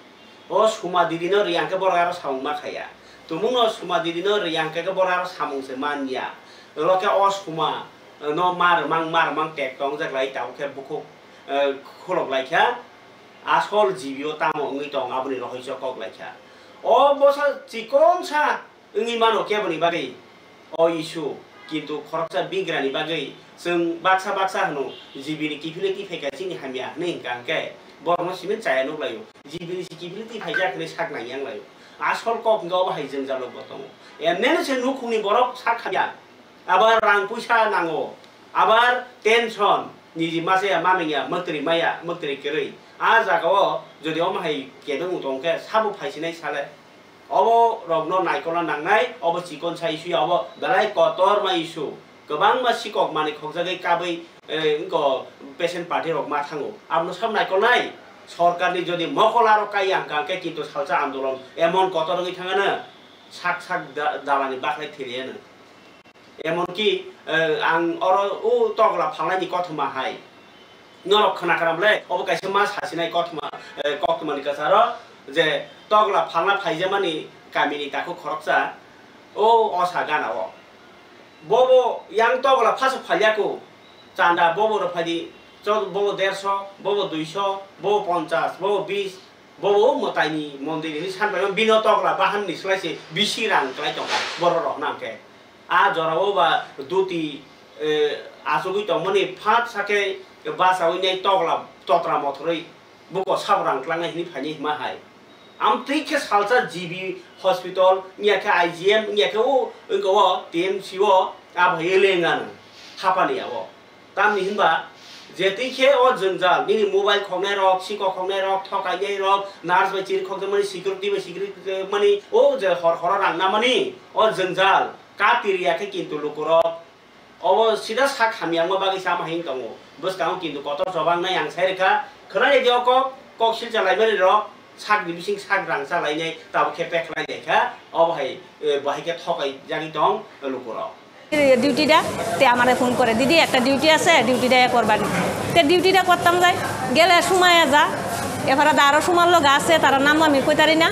O Suma didi no riyang khe borok aro samung ma khaya. Tumung no Suma didi no riyang khe borok aro samung se man ya. Oro khe o Suma, eh, no ma rwmang ma rwmang tek tong jak lai tabuk khe bukhuk, eh, khulok lai kha. Asol G B o tamo wngwi tong aboni rohorso kok lai kha. O bwsa chikonsa wngwi mano keboni bagwi o issue, kintu khoroksa bigrani bagwi chwng baksa baksa hwno G B ni kiphilwi twi phaikha chini hamya hwnwi hwnkha hwnkhe borokno simi chaya nuk laio, G B ni se kiphilwi twi phaijak hwnwi sak nang yang laio. Asol kok hwnkhe obo hai jwngjalo bo tongo. Emneno se nukhungni borok sak hamya. Abar rang puisa nango, abar tension, niji masa ya, maming ya, mwktwrwi maya, mwktwrwi kwrwi. A jaga o jodi omo hai kebeng tong khe sabo phaisinai sale. Obo rokno naikolna nangnai, obo chikon sa issue ya, obo belai kotorma issue. Kwbangma sikok manwi khokjagwi kabwi, eh, wngkha patient party rok ma thango. Abono sabo naikolnai, sorkarni jodi mokol aro kaiya hwnkha hwnkhe kintu salsa andolon emon kotor wngwi thangano, sak sak da-, dalani bakhai thwiliyano. Emonki, eh, ang oro o togla phalnaini kothoma hai. Norok khna kram le, obo kaisa ma sasinai kothoma, eh, koktwmani kwcharo je togla phalna phaijamani kamini takhuk khoroksa, o osa gana o. Bobo yang togla phaso phalya ko, chanda bobo rw phaidi, chod-, bobo derso, bobo duiso, bobo ponchas, bobo bis, Bobo mwtaini mondir hinwi san paimano, bino tokla bahan ni slai se bisi rang klai tongkha borok rok hwnka hwnkhe. A jorao ba duti, eh, achugwi tongmani phat sakhe bachaui nai tokla totra mothorwi buko sabo rang tlangnai hinwi phainai hima hai. Amtwi khe salsa G B hospital, wngya khe I G M, wngya khe o, wngkha o T M C o, abo hai lengano hapani abo. Tamni hinba, je twi khe o jwngjal, nini mobile khoknai rok, sikok khoknai rok, thokainai rok, nurse bai chiri khokjakmani, security bai chiri khokjakmani, o je hor horo rang namani, o jwngjal, kati riya khe kintu lukurok. Obo sida sak hamyangma bagwi sama hin tongo. Bwskango kintu kotor chobang nai ang sai rwkha. Khwnai di o kok, kok silcha laimani rok, sakni bising sak rang cha lainai, tabuk khe pekhlai lai kha, obo hai, eh, bahai khe thokai jagwi tong lukurok. ডিউটিটা, তে আমারে ফোন করে, "দিদি, একটা ডিউটি আছে, ডিউটিটা এ করবানি।" তে ডিউটিটা করতাম যাই, গেলে সময় যা, এফারা দা আরো সময় লোক আছে, তারা নাম আমি কইতারি না।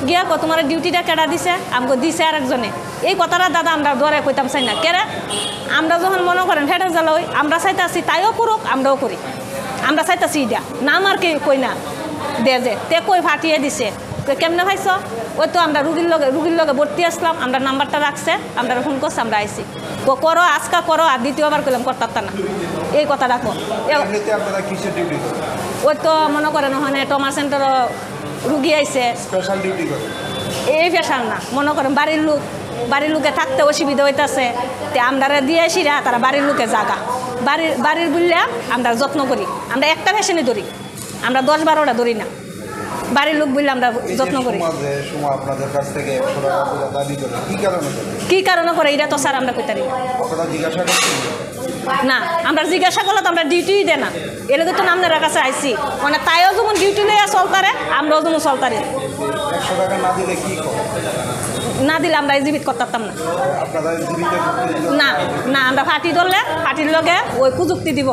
গিয়া কো, "তোমার ডিউটিটা কেডা দিছে?" আমি কো, "দিছে আরেকজনে।" এই কথাটা দাদা আমরা দুয়ারে কইতাম চাই না। কেরে? আমরা যখন মনে করেন ফেটের জ্বালা হই, আমরা চাইতাছি তাইও করুক, আমরাও করি। আমরা চাইতাছি এটা। নাম আর কি কই না। দে যে, তে কই ফাটিয়ে দিছে। তো কেমনে পাইছো? ওই তো আমরা রুগীর লগে, রুগীর লগে ভর্তি আসলাম, আমরা নাম্বারটা রাখছে, আমরা ফোন করছে, আমরা আইছি। ও করো, আজকা করো, আর দ্বিতীয়বার করলাম করতাম না, এই কথাটা কো। এ- এমনিতে আপনারা কিসের ডিউটি করেন? ওই তো মনে করেন ওখানে ট্রমা সেন্টারও রুগী আইছে। স্পেশাল ডিউটি করেন? এই স্পেশাল না, মনে করেন বাড়ির লোক, বাড়ির লোকে থাকতে অসুবিধা হইতাছে, তে আমরা দিয়ে আসিরা তারা বাড়ির লোকে জাগা, বাড়ির, বাড়ির বললে আমরা যত্ন করি, আমরা একটা পেশেন্টই ধরি, আমরা দশ বারোটা ধরি না, বাড়ির লোক বললে আমরা এই যে যত্ন করি। সমাজে, সমাজ আপনাদের কাছ থেকে একশো টাকা করে দাবি করে, কি কারণে করে? কি কারণে করে, এটা তো স্যার আমরা কইতারি না। আপনারা জিজ্ঞাসা করছেন? না, আমরা জিজ্ঞাসা করলে তো আমরা ডিউটি দেয় না, এর লগে তো নাম নেওয়ার কাছে আইছি, মানে তাইও যেমন ডিউটি লইয়া চলতারে, আমরাও যেমন চলতারি। একশো টাকা না দিলে কি করে? না দিলে আমরা এই জীবিত করতাম না। আপনারা এই জীবিত করতে দিলে না, না, আমরা ফাটি ধরলে ফাটির লগে ওই প্রযুক্তি দিব।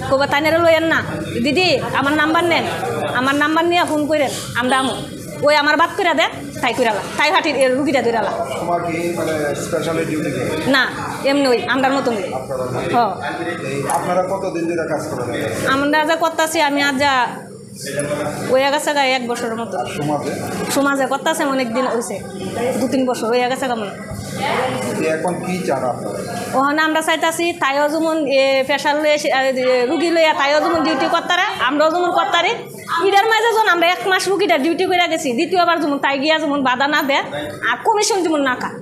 কইবা, "তাইনারে লইয়েন না, দিদি, আমার নাম্বার নেন, আমার নাম্বার নিয়ে ফোন করেন, আমরা আমু।" ওই আমার বাদ করে দেয়, তাই কইরালা, তাই ফাটির এ রুগীটা ধরালা। তোমার কি মানে স্পেশালি ডিউটি করে? না, এমনি ওই আমরার মতন। আপনারা মানে হ। এই আপনারা কতদিন ধরে কাজ করেন? আমরা যা করতাছি, আমি আজ যা ওই গেছে গা এক বছরের মতো। আর সমাজে? সমাজে করতাছে অনেক দিন হইছে, দু তিন বছর ওই গেছে গা মনে হয়। যে এখন কি চান আপনারা? ওখানে আমরা চাইতাছি, তাইও যেমন, এ, পেশাল লইয়া সে, এ, রুগী লইয়া তাইও যেমন ডিউটি করতারা, আমরাও যেমন করতারি। ইটার মাঝে যখন আমরা এক মাস রুগীটা ডিউটি করে গেছি, দ্বিতীয়বার যেমন তাই গিয়া যেমন বাধা না দেয়, আর কমিশন যেমন না খায়,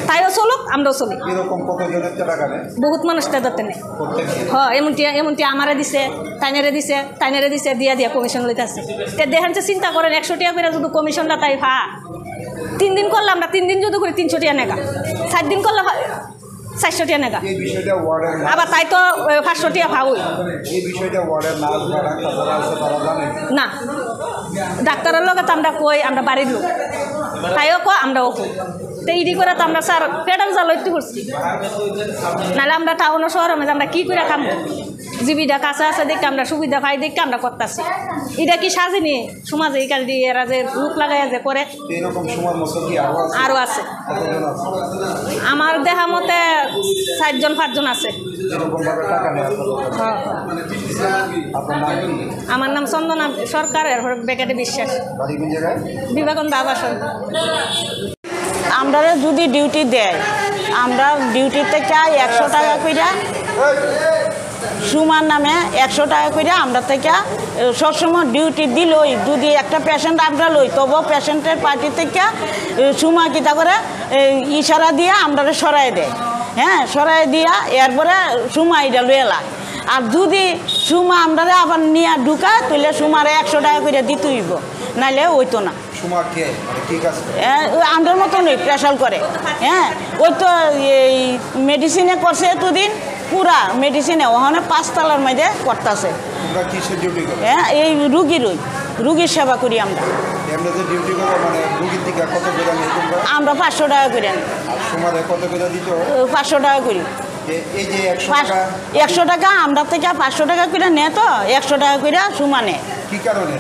তাইও চলুক, আমরাও চলি। এরকম কতজনের টাকা নেয়? বহুত মানুষ তাদের নেই। প্রত্যেক দিন? হ, এমনটি, এমনটি আমারে দিছে, তাইনারে দিছে, তাইনারে দিছে, দিয়া দিয়া কমিশন লইতাছে। তে দেখেন যে চিন্তা করেন, একশো টাকা করে যদি কমিশনটা তাই ভা, তিন দিন করলে আমরা তিন দিন যদি করি তিনশো টাকা নেগা, চার দিন করলে হয় চারশো টাকা নেগা। এই বিষয়টা ওয়ার্ডের নার্স আবার তাই তো, এ, পাঁচশো টাকা পাওই। এই বিষয়টা ওয়ার্ডের নার্স বা ডাক্তার যারা আছে তারা জানে? না, ডাক্তারের লগে তো আমরা কই, আমরা বাড়ির লোক। তাইও কো, আমরাও কই। তো ইডি করে তো আমরা স্যার পেটের জ্বালা একটু করছি। নাহলে আমরা টাউন শহরে মধ্যে আমরা কি করে খামু? জীবিকা কাছে আছে দেখে আমরা সুবিধা পাই দেখে আমরা করতাছি। এটা কি সাজেনি সমাজে? এই কাজ দিয়ে এরা যে রূপ লাগাইয়া যে করে। এরকম সমাজ মতো কি আরো আছে? আরো আছে। কতজন আছে? আমার দেখা মতে চারজন পাঁচজন আছে। এরকম ভাবে টাকা নেওয়া হতো। হ্যাঁ। আপনার নাম কি? আমার নাম চন্দনা সরকার, এরপর বেকারি বিশ্বাস। বাড়ি কোন জায়গায়? বিভাগন দাবাসন। আমরারে যদি ডিউটি দেয়, আমরা ডিউটি থেকে একশো টাকা কইরা, সুমার নামে একশো টাকা কইরা আমরা থেকে, এ, সবসময় ডিউটি দিলই, যদি একটা পেশেন্ট আমরা লই, তবুও পেশেন্টের পার্টি থেকে, এ, সুমা কিতা করে, এ, ইশারা দিয়ে আমরারে সরাই দেয়। হ্যাঁ, সরাই দিয়া এরপরে সুমা এটা লইলা। আর যদি সুমা আমরারে আবার নিয়ে ঢুকায়, তাহলে সুমারে একশো টাকা করে দিতে হইব, নাইলে হইতো না। সুমা কে? মানে কি কাজ করে? এ, ও আমরার মতনই প্রেশার করে। হ্যাঁ, ওই তো এই মেডিসিনে করছে এতদিন, পুরা মেডিসিনে ওখানে পাঁচতলার মধ্যে করতেছে। তোমরা কিসের ডিউটি করো? হ্যাঁ, এই রুগীর ওই, রুগীর সেবা করি আমরা। এমনি যে ডিউটি করো, মানে রুগীর দিকে কত করে নেই তোমরা? আমরা পাঁচশো টাকা করে আনি। আর সুমারে কত করে দিতে হয়? ও, পাঁচশো টাকা করি। যে এই যে একশো পাঁচ-, টাকা একশো টাকা আমরা থেকে পাঁচশো টাকা করে নেয় তো, একশো টাকা করে সুমা নেয়। কি কারণে?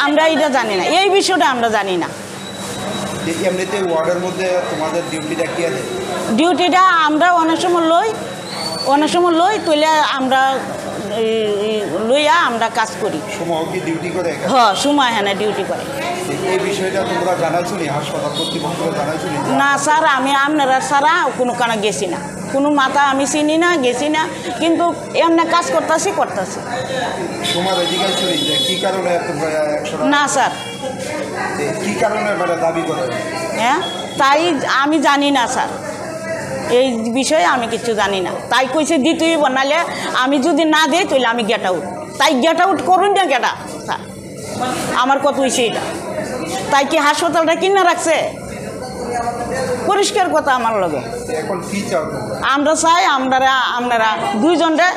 আমরা এটা জানি না, এই বিষয়টা আমরা জানি না। যে এমনিতে ওয়ার্ডের মধ্যে তোমাদের ডিউটিটা কে দেয়? ডিউটিটা আমরা অনেক সময় লই, অনেক সময় লই, তুলে আমরা এই, এই লইয়া আমরা কাজ করি। সুমা কি ডিউটি করে এখানে? হ, সুমা এখানে ডিউটি করে। এই, এই বিষয়টা তোমরা জানাইছো নি? হাসপাতাল কর্তৃপক্ষকে জানাইছো নি? না স্যার, আমি আপনারা ছাড়া কোনো কানে গেছি না, কোনো মাথা আমি চিনি না, গেছি না, কিন্তু এমনি কাজ করতেছি, করতেছি। সুমারে জিজ্ঞাসা করি যে কি কারণে তোমরা একশো টাকা না স্যার। এ, কি কারণে মানে দাবি করে? হ্যাঁ, তাই আমি জানি না স্যার, এই বিষয়ে আমি কিছু জানি না। তাই কইছে দিতে হইব, নাহলে আমি যদি না দিই তাহলে আমি গেট আউট। তাই গেট আউট করুন না গেটা স্যার, আমার কত হইছে এটা। তাই কি হাসপাতালটা কিনে রাখছে? পরিষ্কার কথা আমার লগে। এখন কি চাও তোমরা? আমরা চাই আপনারা, আপনারা দুইজনরে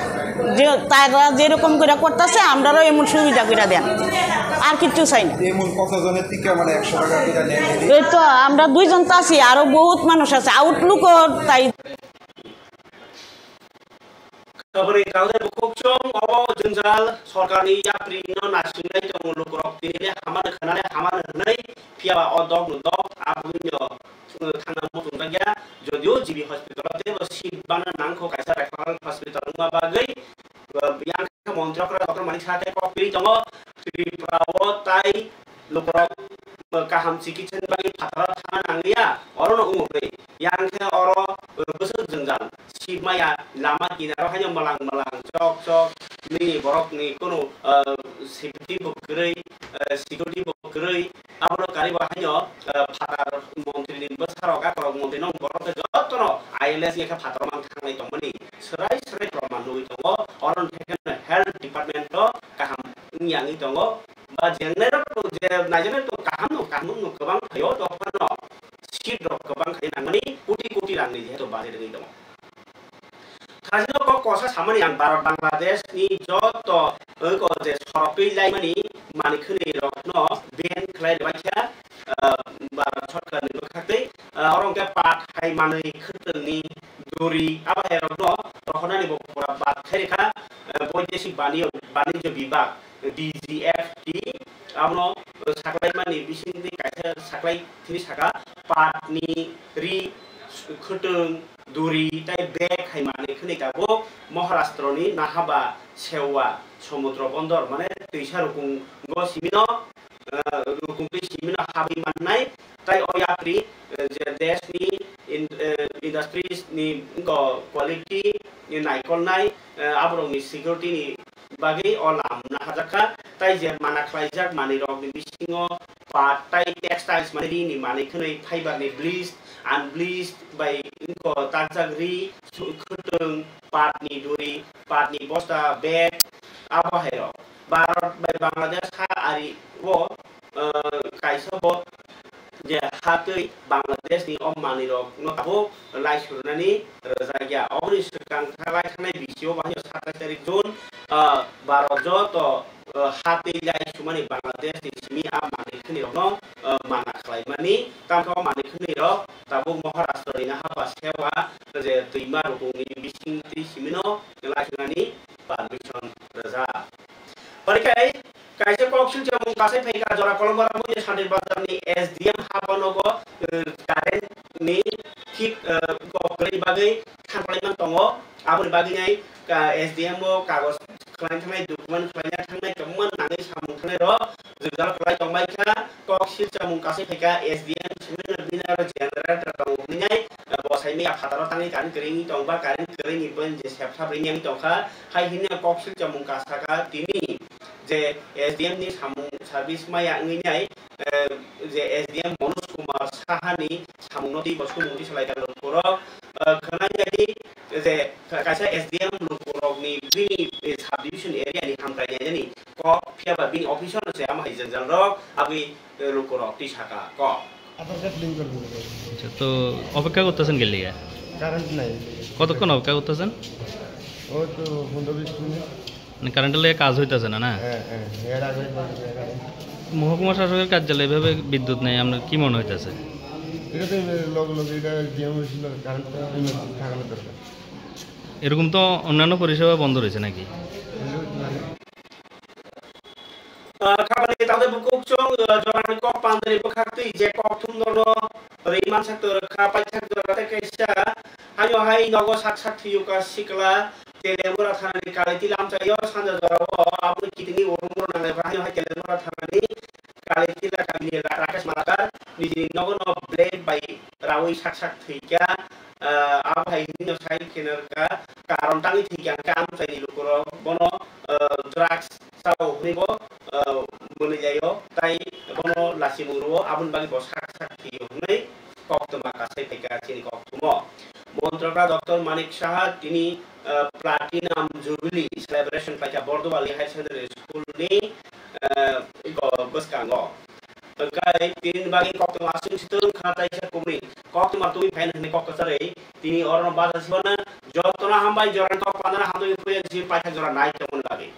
যে তারা যেরকম করে করতেছে, আমরারও এমন সুবিধা করে দেন, আর কিচ্ছু চাই না। এমন কতজনের থেকে মানে একশো টাকা করে নেন? এই তো আমরা দুইজন তো আছি, আরো বহুত মানুষ আছে, আউটলুকও তাই। Kabani kangnai bukhuk chwng obo jwngjal sorkarni yapri no naisingwi tongo lukurok tini le hamano khwnale hamano hwnwi, phiya ba o dok no dok a bwino thangna muchung jakya, jodio G B hospital o teibo seat bana nangkho kaisa referral hospital wngma bagwi, yang khe montri okra Doctor Manik Saha tei kok piri tongo Tripura o tai lukurok kaham chikitsa ni bagwi phataro thangna nangliya, orono wngwi. Yang khe oro, uh, bwswk jwngjal sibmaya, lama kinaro haino mwlang mwlang chok chok nini borokni kunu, uh, safety bo kwrwi, uh, security bo kwrwi, abono karibo haino, uh, phatar montri ni bwsarok, akorok montri no borok khe jotono I L S ni khe phataro mang thangnai tongmani swrai swrai proman nugwi tongo. Oro khe health department o kaham wngya wngwi tongo. Ba jengnai rok to je naijaknai to kaham no, kaham no kwbang phaio, to phano seat rok kwbang khai nangmani koti koti rang ni jehetu budget wngwi tongo. Thajino kok kosa samani ang Bharat Bangladesh ni joto eko je sorok twi laimani manwi khwnwi rok no ban khlai rwbaikha, ah, Bharat sorkar ni bwkhaktwi, ah, oro hwnkhe pat hai manwi khwtwng ni duri abo hai rok no rohornani bo pura bad khai rwkha, ah, Boideshik Bani-, Banijyo Bibhag. D G F T abono, uh, saklaimani bisingtwi kaisa saklai thini saka, patni ri, khwtwng, duri tei bag hai manwi khwnwi tabuk Maharashtra ni Nahaba, Sewa, Samudra Bondor mane twisa rukungo simino, uh, rukungtwi simino habwi mannai. Tai o yapri, eh, je desh ni in-, eh, industries ni wngkha quality ni naikolnai, eh, aborok ni security ni bagwi o lam naharjak kha. Tai je mana khlaijak manwi rok ni bisingo pat tai textiles mane ri ni manwi khwnwi fiber ni bleached, unbleached bai wngkha takjak ri, su-, khwtwng, pat ni duri, pat ni bosta, bag, abo hai rok. Bharat bai Bangladesh ha ari o, eh, kaisa bo je ha twi Bangladesh ni o manwi rok no tabuk lai surunani rwjak ya. Oboni swkang kha lai thangnai bisio bahai satais tarik June, ah, Bharat joto, ah, ha twi lai sumani Bangladesh ni simi a manwi khani rok no, ah, mana khlai mani. Tamkhe o manwi khani rok tabuk Maharashtra ni Nahaba Sewa je twima rukung ni bising twi simi no lai sunani permission rwjak. Porikhai kaisa kok silchirmung kasai phaikha jora Kolomora mungni Santir Bazar ni S D M hapanogo, eh, current ni thik, eh, kok kwrwini bagwi thanglaiman tongo. Aboni bagwi nai ka-, S D M o kagoj khlaina thangnai, document khlaina thangnai, kwbangma nangwi samung thangnai rok jwngjal khlai tongbai kha. Kok silchirmung kasai phaikha S D M simi no bini aro generator tongo hwnwi nai, eh, bo saimaya phataro tangwi current kwrwini tongba, current kwrwini bini je septhap ringya wngwi tongkha. Hai hwnwi kok silchirmung kasaka tini je S D M ni samung service maya wngwi nai, eh, je S D M Manoj Kumar Saha ni samung no twi bo sumung twi salai kha lukurok, eh, khwnai nai di je kaisa S D M lukurok ni bini, eh, subdivision area ni hamkrai nai nani kok phiya ba bini office no se ama hai jwngjal rok abwi, eh, lukurok twi saka kok. Aadhaar card link করবো। আচ্ছা, তো অপেক্ষা করতেছেন কি লিগে? কারেন্ট নাই। কতক্ষণ অপেক্ষা করতেছেন? ওই তো পনেরো বিশ মিনিট। মানে কারেন্টের লেগে কাজ হইতেছে না, না? হ্যাঁ, হ্যাঁ, এর আগে একবার, এর আগে। মহকুমা শাসকের কার্যালয়ে এভাবে বিদ্যুৎ নেই, আপনার কি মনে হইতেছে? এটা তো লগে লগে এটা গেম হয়েছিল, কারেন্ট তো ইমার্জেন্সি থাকানো দরকার। এরকম তো অন্যান্য পরিষেবা বন্ধ রয়েছে নাকি? এটা হচ্ছে মানে Ah, khabani tangde bukuk chwng, ah, jorani kok pandani bwkhak twi je kok thumno no rwi mansak to rwkha, paithak jora tei kaisa haino hai nogo sak sak thwiyo ka sikla Telemura thanani Kalitila amchaio sanja jorao abono kitingni urumro nanglai kha. Haino hai Telemura thanani Kalitila kamini Ra-, Rakesh Malakar nijini nogo no blade bai rawi sak sak thwikha. Ah, abo hai hwnwi no sai khe narwkha, karon tangwi thwikha hwnkhe amchaini lukurok bono, ah, drugs chao hwnwi bo, ah, mwnwi laio, tai bono lachimung rwo, aboni bagwi bo sak sak thwio hwnwi koktwma kasai phaikha chini koktwmo. Montrokra Doctor Manik Saha tini, ah, Platinum Jubilee celebration khlaikha Bordowali Higher Secondary School ni, ah, iko bwskango. Hwnkhe tini bagwi koktwma aswk se twrwng kha taisa kumui. Koktwma tubui phaina hwnwi kok kwcharwi tini orono bacha sibana jotono hambai jorani kok pandana hamtwi phuya jisi paithak jora nai tongmani bagwi.